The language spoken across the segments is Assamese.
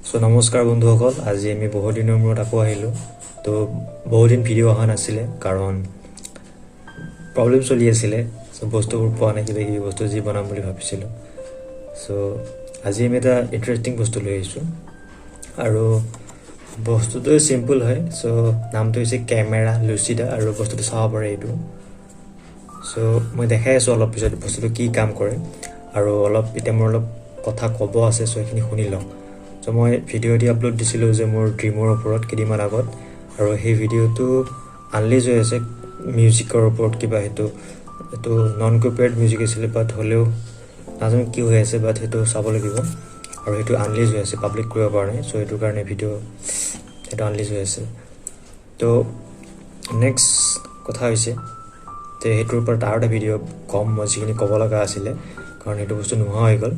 চ' নমস্কাৰ বন্ধুসকল, আজি আমি বহুদিনৰ মূৰত আকৌ আহিলোঁ। তো বহুদিন ভিডিঅ' অহা নাছিলে কাৰণ প্ৰব্লেম চলি আছিলে। চ' বস্তুবোৰ পোৱা নাই, কিবা কিবি বস্তু যি বনাম বুলি ভাবিছিলোঁ। চ' আজি আমি এটা ইণ্টাৰেষ্টিং বস্তু লৈ আহিছোঁ আৰু বস্তুটো চিম্পল হয়। চ' নামটো হৈছে কেমেৰা লুচিডা আৰু বস্তুটো চাব পাৰে এইটো। চ' মই দেখাই আছোঁ অলপ পিছত বস্তুটো কি কাম কৰে আৰু অলপ এতিয়া মোৰ অলপ কথা ক'ব আছে, চ' সেইখিনি শুনি লওক। চ' মই ভিডিঅ' এটি আপলোড দিছিলোঁ যে মোৰ ড্ৰিমৰ ওপৰত কেইদিনমান আগত, আৰু সেই ভিডিঅ'টো আনলিজ হৈ আছে মিউজিকৰ ওপৰত কিবা, সেইটো এইটো নন কপিৰাইট মিউজিক আছিলে, বাট হ'লেও নাজানো কি হৈ আছে, বাট সেইটো চাব লাগিব। আৰু সেইটো আনলিজ হৈ আছে, পাব্লিক কৰিব পৰা নাই। চ' সেইটো কাৰণে ভিডিঅ' সেইটো আনলিজ হৈ আছে। তো নেক্সট কথা হৈছে যে সেইটোৰ ওপৰত আৰু এটা ভিডিঅ' ক'ম মই, যিখিনি ক'ব লগা আছিলে, কাৰণ সেইটো বস্তু নোহোৱা হৈ গ'ল।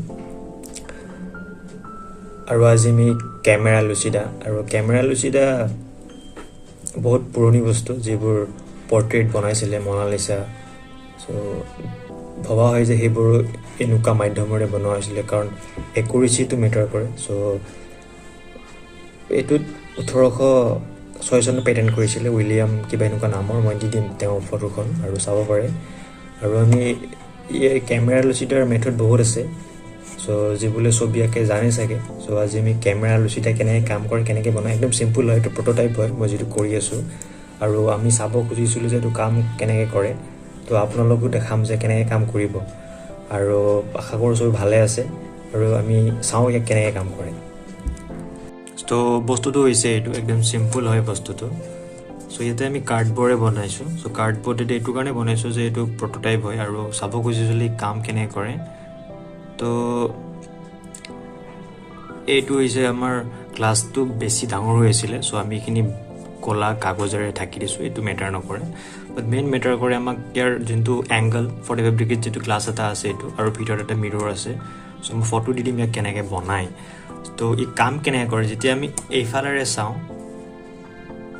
আৰু আজি আমি কেমেৰা লুচিডা, আৰু কেমেৰা লুচিডা বহুত পুৰণি বস্তু, যিবোৰ পৰ্ট্ৰেইট বনাইছিলে মনালিচা। চ' ভবা হয় যে সেইবোৰো এনেকুৱা মাধ্যমেৰে বনোৱা হৈছিলে, কাৰণ একুৰেচিটো মেটাৰ কৰে। চ' এইটোত 1806 চনত পেটেণ্ট কৰিছিলে উইলিয়াম কিবা এনেকুৱা নামৰ, মই দি দিম তেওঁৰ ফটোখন আৰু চাব পাৰে। আৰু আমি এই কেমেৰা লুচিডাৰ মেথড বহুত আছে, চ' যিবোৰে ছবি আঁকে জানে চাগে। চ' আজি আমি কেমেৰা লুচিডা কেনেকৈ কাম কৰে, কেনেকৈ বনায়, একদম চিম্পুল হয়, এইটো প্ৰট'টাইপ হয় মই যিটো কৰি আছোঁ। আৰু আমি চাব খুজিছিলোঁ যে এইটো কাম কেনেকৈ কৰে, তো আপোনালোকো দেখাম যে কেনেকৈ কাম কৰিব। আৰু আশা কৰোঁ চবে ভালে আছে, আৰু আমি চাওঁ ইয়াক কেনেকৈ কাম কৰে। ত' বস্তুটো হৈছে এইটো একদম চিম্পুল হয় বস্তুটো। চ' ইয়াতে আমি কাৰ্ডবৰ্ডে বনাইছোঁ। চ' কাৰ্ডবৰ্ডেদি এইটো কাৰণে বনাইছোঁ যে এইটো প্ৰট'টাইপ হয় আৰু চাব খুজিছিলোঁ কাম কেনেকৈ কৰে। তো এইটো হৈছে আমাৰ গ্লাছটো বেছি ডাঙৰ হৈ আছিলে, চ' আমি এইখিনি ক'লা কাগজেৰে ঢাকি দিছোঁ, এইটো মেটাৰ নকৰে। বাট মেইন মেটাৰ কৰে আমাক ইয়াৰ যোনটো এংগল 45 ডিগ্ৰীত যিটো গ্লাছ এটা আছে এইটো, আৰু ভিতৰত এটা মিৰৰ আছে। চ' মই ফটো দি দিম ইয়াক কেনেকৈ বনায়। তো ই কাম কেনেকৈ কৰে, যেতিয়া আমি এইফালেৰে চাওঁ,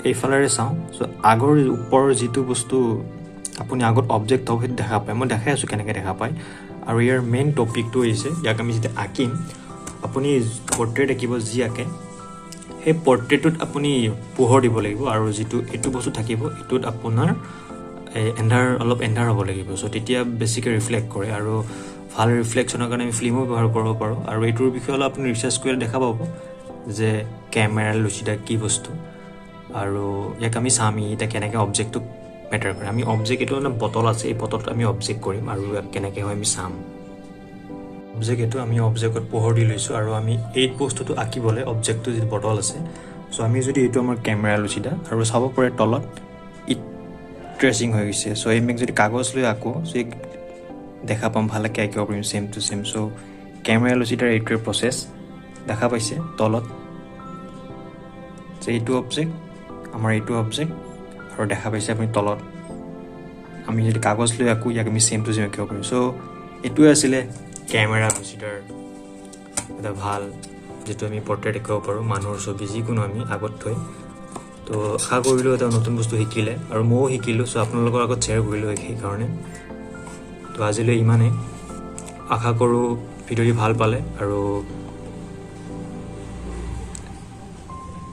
এইফালেৰে চাওঁ, চ' আগৰ ওপৰৰ যিটো বস্তু আপুনি আগত অবজেক্ট হ'ব সেইটো দেখা পায়। মই দেখাই আছোঁ কেনেকৈ দেখা পায়। আৰু ইয়াৰ মেইন টপিকটো হৈছে ইয়াক আমি যেতিয়া আঁকিম, আপুনি পৰ্ট্ৰেইট আঁকিব, যি আঁকে সেই পৰ্ট্ৰেইটটোত আপুনি পোহৰ দিব লাগিব, আৰু যিটো এইটো বস্তু থাকিব এইটোত আপোনাৰ এন্ধাৰ, অলপ এন্ধাৰ হ'ব লাগিব। চ' তেতিয়া বেছিকৈ ৰিফ্লেক্ট কৰে, আৰু ভাল ৰিফ্লেকশ্যনৰ কাৰণে আমি ফিল্মো ব্যৱহাৰ কৰিব পাৰোঁ। আৰু এইটোৰ বিষয়ে অলপ আপুনি ৰিচাৰ্চ কৰিলে দেখা পাব যে কেমেৰা লুচিডা কি বস্তু। আৰু ইয়াক আমি চাম ই এতিয়া কেনেকৈ অবজেক্টটোক মেটাৰ কৰে। আমি অবজেক্ট, এইটো মানে বটল আছে, এই বটলটো আমি অবজেক্ট কৰিম আৰু ইয়াক কেনেকৈ হয় আমি চাম। অবজেক্ট এইটো আমি অবজেক্টত পোহৰ দি লৈছোঁ, আৰু আমি এই বস্তুটো আঁকিবলৈ অবজেক্টটো যিটো বটল আছে, চ' আমি যদি এইটো আমাৰ কেমেৰা লুচিডা, আৰু চাব পাৰে তলত ই ট্ৰেচিং হৈ গৈছে। চ' আমি যদি কাগজ লৈ আঁকো, চ' দেখা পাম, ভালকৈ আঁকিব পাৰিম same to same. So' camera লুচিডাৰ এইটোৱে প্ৰচেছ, দেখা পাইছে তলত যে এইটো অবজেক্ট, আমাৰ এইটো অবজেক্ট, আৰু দেখা পাইছে আপুনি তলত আমি যদি কাগজ লৈ আঁকো, ইয়াক আমি ছেম টু ছেম আঁকিব পাৰিম। চ' এইটোৱে আছিলে কেমেৰা লুচিডাৰ এটা ভাল, যিটো আমি পৰ্ট্ৰেইট আঁকিব পাৰোঁ, মানুহৰ ছবি যিকোনো আমি আগত থৈ। তো আশা কৰিলোঁ এটা নতুন বস্তু শিকিলে, আৰু ময়ো শিকিলোঁ। চ' আপোনালোকৰ আগত শ্বেয়াৰ কৰিলোঁ সেইকাৰণে। তো আজিলৈ ইমানেই, আশা কৰোঁ ভিডিঅ'টি ভাল পালে, আৰু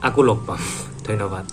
আকৌ লগ পাম। ধন্যবাদ।